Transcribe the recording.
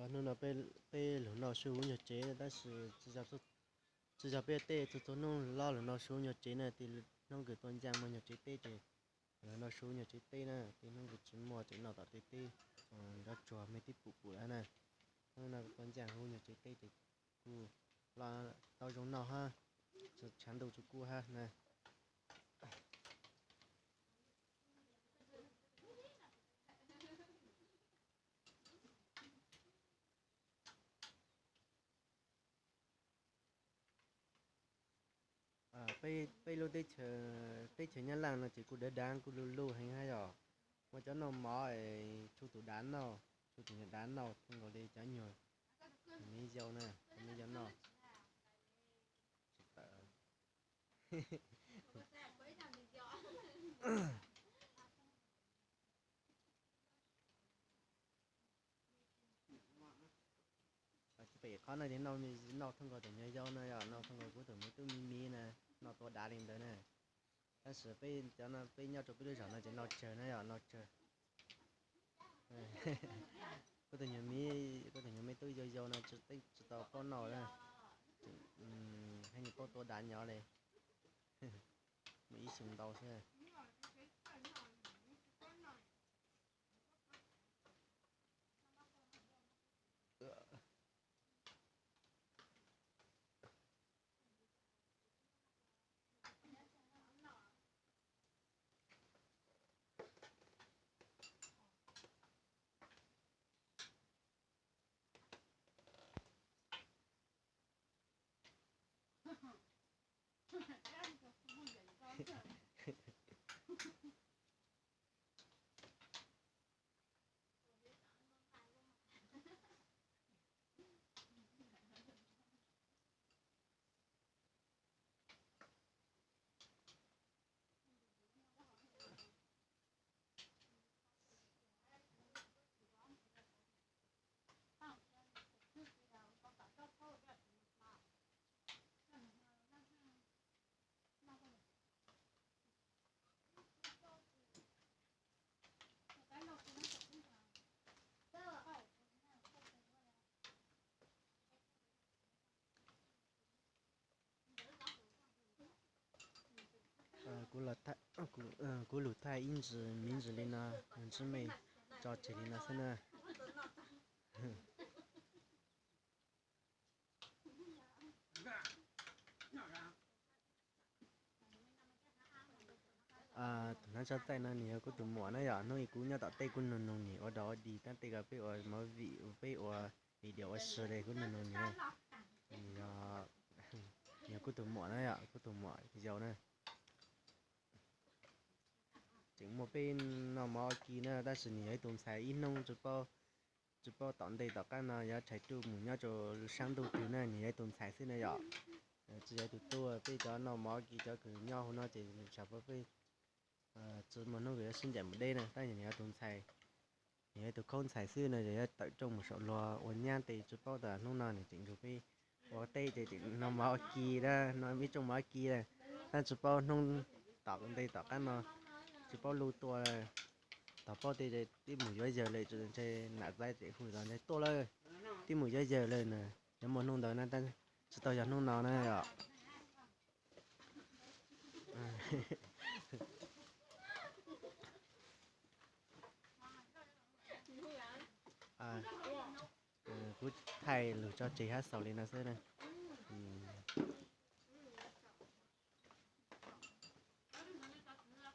Hnub no peb, peb lug noj su hauv nyuag tsev tab sis tsis yog peb tej txhua txhua hnub loj lug noj su hauv nyuag tsev na, tib hnub kws tuaj ncaaj muaj nyuag tsev teb ces lug noj su hauv nyuag tsev teb na, tib hnub kws tsis muaj ces noj tom tej teb, nrov tsuag me tib pum pum lawm na. Hnub no tuaj ncaaj hauv nyuag tsev teb ces kuj loj tau zoo noj hab, tshav ntuj tsuj kub hab na. Peb lub teb chaws Nyab Laj no ces kuj dav dav kuj luj luj heev hab yog. Muaj cov noj mov es tshuav tus dav noj, tshuav tus nyuag dav noj, thooj nkaus li cov nyuag me yau na, cov me yau noj. Pem qhov no ces noj thooj nkaus tus nyuag yau no yog noj thooj nkaus kuv tus me tub me me na, noj tua dav li ntawd na. Tab sis peb cov no peb nyob rau peb lub zos no ces noj tsawg na yog noj tsawg. Kuv tus nyuag me, kuv tus nyuag me tub yau yau no tsis tau paub noj na, hab nws paub tua dav nyob li, muaj ib xyoo ntau xwb. Kuv lug thaij ib ntsis miv ntsis li no, ntsib mej tso tseg li no xwb na. Tus hnav tsho txaij no nws yog kuv tus muam na yom. Hnub ib kuv nyob tom tej kuj noog noog nws ua dog ua dig tab tej ko peb ua movie, peb ua video ua si li kuj noog noog nws. Nws yog kuv tus muam na yom, kuv tus muam yau na. Tseem muaj peb noj mov ua ke na, tab sis nws yog ib tug ntxhais ib hnub tsis paub, tsis paub tom ntej tom qab no yuav rhais ruj mus nyob rau saab ntuj twg na, nws yog ib tug ntxhais xwb na yom. Tsis yog ib tug tub, peb cov noj mov ua ke cov kws nyob hauv no ces tsis paub peb tsis muaj hnub kws yuav sib ncaim mus deb na, tab sis nws yog tus ntxhais, nws yog ib tug khaub ntxhais xwb no, yog yuav tawm rooj mus saum luag ua nyab tes tsis paub tas hnub no nws tseem nrug peb ua teb ces tseem noj mov ua ke na, noj ib rooj mov ua ke na, tab tsis paub hnub tom ntej tom qab no tsis paub lub tuaj. Thaum paub tej tib mus yuav yawg lawm, ntshe nam txaiv tseem hu tau ntshe tuaj lawm, tib mus yuav yawg lawm na, yuav muaj hnub ntawd na, tab tsis tau yog hnub no na yom. Kuv thaij lug tso tseg hab xaus li no xwb na.